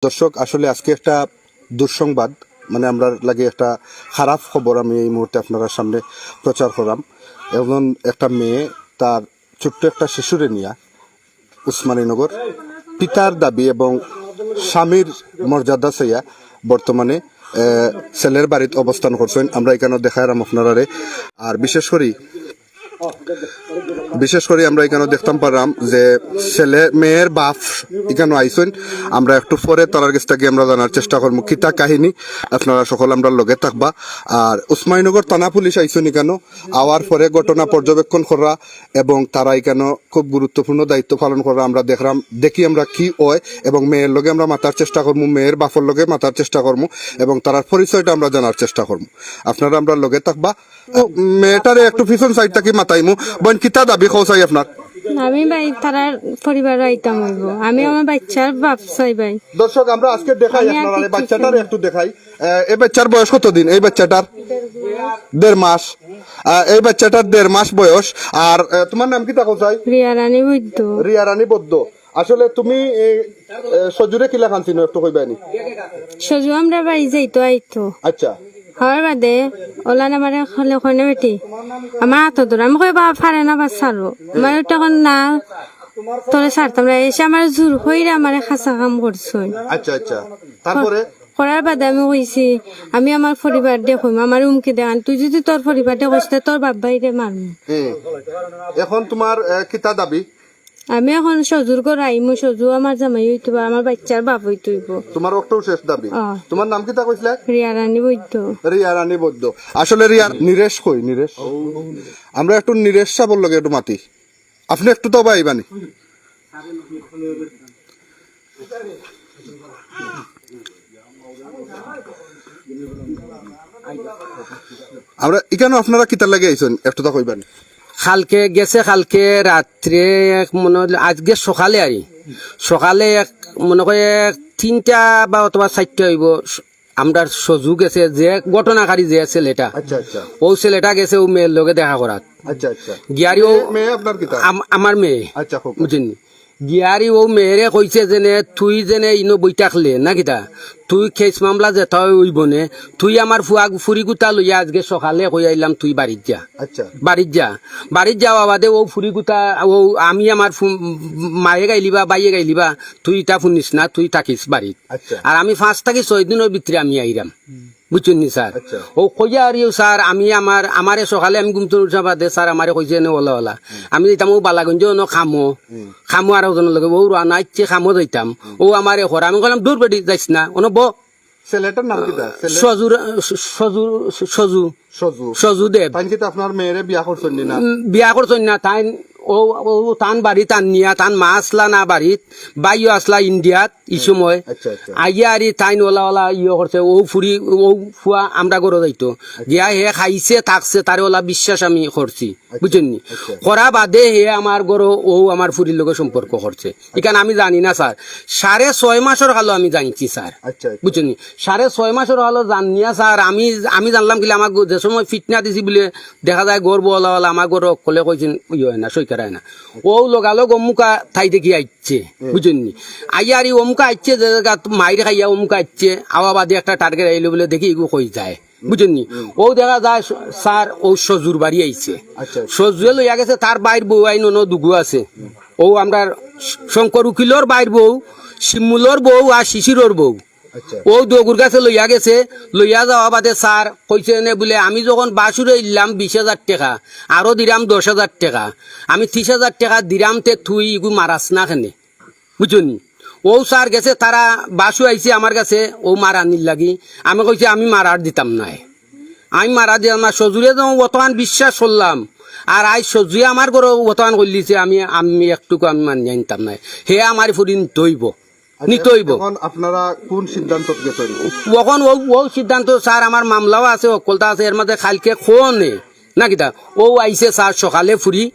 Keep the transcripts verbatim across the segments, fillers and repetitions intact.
দর্শক, আসলে আজকে একটা দুঃসংবাদ, মানে, আমরার লাগি একটা খারাপ খবর আমি এই মুহূর্তে আপনারার সামনে প্রচার করাম। একজন, একটা মেয়ে, তার ছোট্ট একটা শিশুরে নিয়া উসমানীনগর পিতার দাবি এবং স্বামীর মর্যাদা চাইয়া বর্তমানে, আহ, ছেলের বাড়িত অবস্থান করছইন। আমরা ইখানো দেখাইরাম আপনারারে। আর বিশেষ করি, বিশেষ করি আমরা ইখানো দেখতাম পাররাম যে ছেলে, মেয়ের বাপ ইখানো আইছইন। আমরা একটু পরে তারার গেছ থাকি আমরা জানার চেষ্টা করমু কিতা কাহিনী। আপনারা সকল আমরার লগে থাকবা। আর উসমানীনগর থানা পুলিশ আইছইন ইখানো, আওয়ার পরে ঘটনা পর্যবেক্ষণ করা এবং তারা ইখানো খুব গুরুত্বপূর্ণ দায়িত্ব পালন করা। আমরা দেখরাম, দেখি আমরা কি অয় এবং মেয়ের লগে আমরা মাতার চেষ্টা করমু, মেয়ের বাপর লগে মাতার চেষ্টা করমু এবং তারার পরিচয়টা আমরা জানার চেষ্টা করমু। আপনারা আমরার লগে থাকবা। মেয়েটারে একটু পিছন সাইড থাকি মাতাইমু। বইন, কিতা দাবি কও চাই আপনার? আমি ভাই তারার পরিবারো আইতাম অইবো। আমি আমার বাইচ্চার বাপ চাই ভাই। দর্শক, আমরা আজকে দেখাই আমি আর আপনারারে, কিচ্ছু বাইচ্চাটারে চাই না। একটু দেখাই। আহ, এই বাইচ্চার বয়স কত দিন? এই বাইচ্চাটার দেড় মাস। আহ, এই বাইচ্চাটার দেড় মাস বয়স। আর, আহ, তোমার নাম কিতা কও চাই? রিয়া রানী বৈদ্য। রিয়া রানী বৈদ্য। আসলে তুমি এই, আহ, সজুরে কিলাখান চিনো একটু কইবায়নি? সজু আমরা বাড়ি যাইতো আইতো। আচ্ছা। হওয়ার বাদে ওলান আমারে কলে কইনে বেটি, আমার আতো ধরে। আমি কই, "বাবা, পারে না বা ছাড়ো।" আমার ওটা কয়, "না, তোরে ছাড়তাম না।" এসে আমারে জোর কইরা আমারে খাসা কাম করছইন। আচ্ছা, আচ্ছা। তারপরে? করার বাদে আমি কইছি, "আমি আমার পরিবার দেখইমু, আমারে হুমকি দেখান। তুই যদি তোর পরিবার দেখস, তে তোর বাপ ভাইরে মারমু।" হুম। এখন তোমার, আহ, কিতা দাবি? আমি এখন সজুর ঘর আইমু, সজু আমার জামাই অইতো বা আমার বাইচ্চার বাপ অইতো অইবো। তোমার অকটাউ শেষ দাবি। অ। তোমার নাম কিতা কইছলায়? রিয়া রানী বৈদ্য। রিয়া রানী বৈদ্য। আসলে রিয়া, নিরেশ কই, নিরেশ? আমরা একটু নিরেশ সাবর লগে একটু মাতি। আপনে একটু তো বাইবানি। আমরা ইখানো আপনারা কিতার লাগি আইছইন, একটু তা কইবানি। কালকে গেছে, কালকে রাত্রে এক মনে অইল, আজকে সকালে আরি, সকালে এক মনে কয় এক তিনটা বা অথবা চাইরটা অইবো, আমরার সজু গেছে, যে ঘটনাকারী যে ছেলেটা, আচ্ছা, আচ্ছা। অউ ছেলেটা গেছে অউ মেয়ের লগে দেখা করাত। আচ্ছা, আচ্ছা। গিয়ারি অউ মেয়ে, মেয়ে আপনার কিতা? আম-, আমার মেয়ে। আচ্ছা, খুব। বুঝছইন নি? গিয়ারি অউ মেয়েরে কইছে যেনে, "তুই যেনে ইনো বই থাকলে না কিতা, তুই কেস মামলা যেতা অয় অইবো নে, তুই আমার ফুয়া ফুরিগুতা লইয়া আজকে সকালে কই আইলাম, তুই বাড়িত যা।" আচ্ছা। বাড়িত যা, বাড়িত যাওয়া বাদে অউ ফুরিগুতা, অউ আমি আমার ফু-, মায়ে গাইলিবা, বাইয়ে গাইলিবা, তুই ইতা হুনিস না, তুই থাকিস বাড়িত। আচ্ছা। আর আমি পাঁচ থাকি ছয় দিনর ভিতরে আমি আইরাম। বুঝছইন নি স্যার? আচ্ছা। অউ কইয়া আরিও স্যার, আমি আমার, আমারে সকালে আমি ঘুম থাকি উঠার বাদে স্যার আমারে কইছে এনে অলা অলা। হুম। আমি যাইতাম অউ বালাগঞ্জ অনো কামো। হুম। কামো আরক জনর লগে, অউ রানা আইছে কামো যাইতাম। হুম। অউ আমারে কর। আমি কইলাম, "দূর বেটি, যাইস না, অনো ব।" ছেলেটার নাম কিতা? ছেলে? সজুর, সজু, সজু। সজু। সজু দেব। তাইন কিতা আপনার মেয়েরে বিয়া করছইন নি না? উম, বিয়া করছইন না, তাইন অউ, অউ তান বাড়িত আনিয়া, তান মা আছলা না বাড়িত, বাইও আছলা ইন্ডিয়াত, ই সময়। আচ্ছা, আচ্ছা। আইয়া আরি তাইন অলা অলা ইয়ে করছে, অউ ফুরি, অউ ফুয়া আমরা ঘরো যাইতো। আচ্ছা। গিয়া হে খাইছে, থাকছে, তারে অলা বিশ্বাস আমি করছি। আচ্ছা। বুঝছইন নি? আচ্ছা। করা বাদে হে আমার ঘরো অউ আমার ফুরির লগে সম্পর্ক করছে। ইখান আমি জানি না স্যার। সাড়ে ছয় মাসর কালো আমি জানছি স্যার। আচ্ছা, আচ্ছা। বুঝছইন নি? সাড়ে ছয় মাসর কালো জানিয়া স্যার, আমি, আমি জানলাম কিলা আমার গ-, যে সময় ফিটনা দিছি বুলে দেখা যায় গর্ব অলা অলা আমার ঘরো অকলে কইছইন, ইয়ে অয় না, সইকার অয় না। অউ লগালগ অমুকা থাই দেখি আইছে। হুম। বুঝছইন নি? আইয়া আরি অমুকা আইছে, যে জাগাত মাইর খাইয়া অমুকা আইছে, আওয়া বাদে একটা টার্গেট আইলো বুলে দেখি ইগু কই যায়। বুঝছইন নি? হুম। অউ দেখা যায় স-, স্যার, অউ সজুর বাড়ি আইছে। আচ্ছা, আচ্ছা। সজুয়ে লইয়া গেছে, তার বাইর বউ আইন অনো দুগু আছে। হুম। অউ আমরার শ-, শঙ্কর উকিলর বাইর বউ, শিমুলর বউ আর শিশিরর বউ। আচ্ছা। অউ দুগুর গেছে লইয়া গেছে, লইয়া যাওয়া বাদে স্যার কইছে এনে বুলে, "আমি যখন বাসুরে ইলাম বিশ হাজার টেকা, আরো দিরাম দশ হাজার টেকা, আমি তিশ হাজার টেকা দিরাম, তে তুই ইগু মারাস না কেনে?" বুঝছইন নি? অউ স্যার গেছে, তারা বাসু আইছে আমার গেছে, অউ মারানির লাগি। আমি কইছি, "আমি মারার দিতাম নায়, আমি মারার দিতাম না।" সজুরে যখন অতখান বিশ্বাস করলাম, আর আইজ সজুয়ে আমার ঘরো অতখান করিলিছে, আমি, আমি একটুকু আমি মানিয়া নিতাম নায়। হে আমার ফুরি নিতো অইবো, আচ্ছা, নিতো অইবো। এখন আপনারা কোন সিদ্ধান্তত গেছইন? অখন অউ, অউ সিদ্ধান্ত স্যার, আমার মামলাও আছে, হক্কলতা আছে, এর মাঝে কাইলকে কনে না কিতা? অউ আইছে স্যার সকালে ফুরি,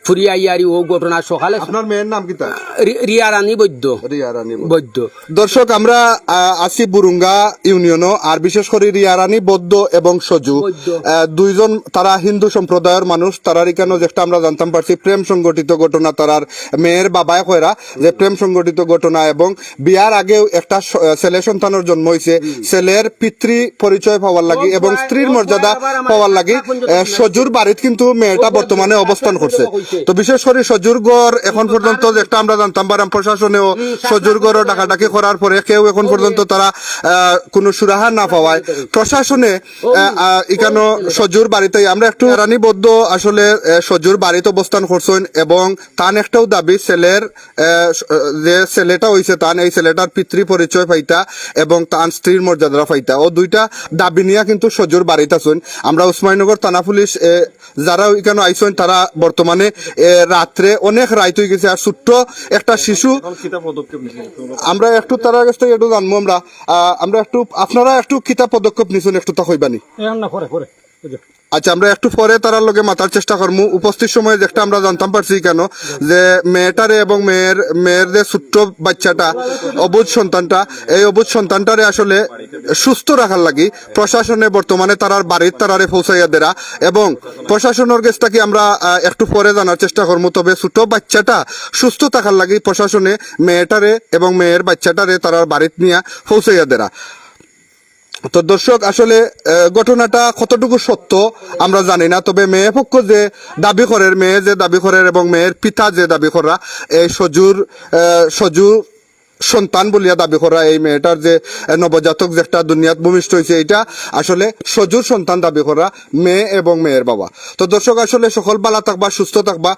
ফুরিয়া ইয়ারি ও ঘটনা সকালে। আপনার মেয়ের নাম কিতা? রি- রিয়া রানী বৈদ্য। রিয়া রানী বৈদ্য। বৈদ্য। দর্শক, আমরা আহ, আছি বুরুঙ্গা ইউনিয়নও, আর বিশেষ করে রিয়া রানী বৈদ্য এবং সজু, বৈদ্য। আহ, দুইজন তারা হিন্দু সম্প্রদায়র মানুষ। তারার ইকানো যেটা আমরা জানতাম পারছি, প্রেম সংগঠিত ঘটনা। তারার মেয়ের বাবায় কইরা যে প্রেম সংগঠিত ঘটনা, এবং বিয়ার আগেও একটা স- আহ, ছেলে সন্তানের জন্ম হয়েছে। ছেলের পিতৃ পরিচয় পাওয়ার লাগি এবং স্ত্রীর মর্যাদা পাওয়ার লাগি আহ, সজুর বাড়িত কিন্তু মেয়েটা বর্তমানে অবস্থান করছে। তো বিশেষ করে সজুর ঘর এখন পর্যন্ত যেটা আমরা জানতাম পারাম, প্রশাসনেও সজুর ঘরও ডাকাডাকি করার পরে কেউ এখন পর্যন্ত তারা আহ, কোনো সুরাহা না পাওয়ায় প্রশাসনে আহ, আহ, ইকানো সজুর বাড়িতে আমরা একটু রানী বৈদ্য আসলে আহ, সজুর বাড়িতে অবস্থান করছেন এবং তান একটাও দাবি ছেলের আহ, স- যে ছেলেটা হইছে তান এই ছেলেটার পিতৃ পরিচয় পাইতা এবং তান স্ত্রীর মর্যাদা পাইতা। ও দুইটা দাবি নিয়ে কিন্তু সজুর বাড়িত আছেন। আমরা উসমানীনগর থানা পুলিশ আহ, যারা এখানে আইছেন তারা বর্তমানে আহ, রাত্রে অনেক রাইত হয়ে গেছে, আর ছোট্ট একটা শিশু। আমরা একটু তারার কাছ থেকে একটু জানবো আমরা। আহ, আমরা একটু আপনারা একটু কিতা পদক্ষেপ নিছেন একটু তা কইবানি? এখন না, পরে পরে। আচ্ছা, আমরা একটু পরে তারার লগে মাতার চেষ্টা করমু। উপস্থিত সময়ে যেটা আমরা জানতাম পারছি কেন যে মেয়েটারে এবং মেয়ের মেয়ের যে ছোট্ট বাচ্চাটা অবুঝ সন্তানটা, এই অবুঝ সন্তানটারে আসলে সুস্থ রাখার লাগি প্রশাসনে বর্তমানে তারার বাড়িত তারারে পৌঁছাইয়া দেরা এবং প্রশাসনের গেছ থাকি আমরা আহ, একটু পরে জানার চেষ্টা করমু। তবে ছোট বাচ্চাটা সুস্থ থাকার লাগি প্রশাসনে মেয়েটারে এবং মেয়ের বাচ্চাটারে তারার বাড়িত নিয়া পৌঁছাইয়া দেরা। তো দর্শক, আসলে আহ, ঘটনাটা কতটুকু সত্য আমরা জানি না, তবে মেয়ে পক্ষ যে দাবি করের, মেয়ে যে দাবি করের এবং মেয়ের পিতা যে দাবি করা, এই সজুর আহ, সজু সন্তান বলিয়া দাবি করা এই মেয়েটার যে আহ, নবজাতক যে একটা দুনিয়াত ভূমিষ্ঠ হয়েছে, এটা আসলে সজুর সন্তান দাবি করা মেয়ে এবং মেয়ের বাবা। তো দর্শক, আসলে সকল ভালা থাকবা, সুস্থ থাকবা।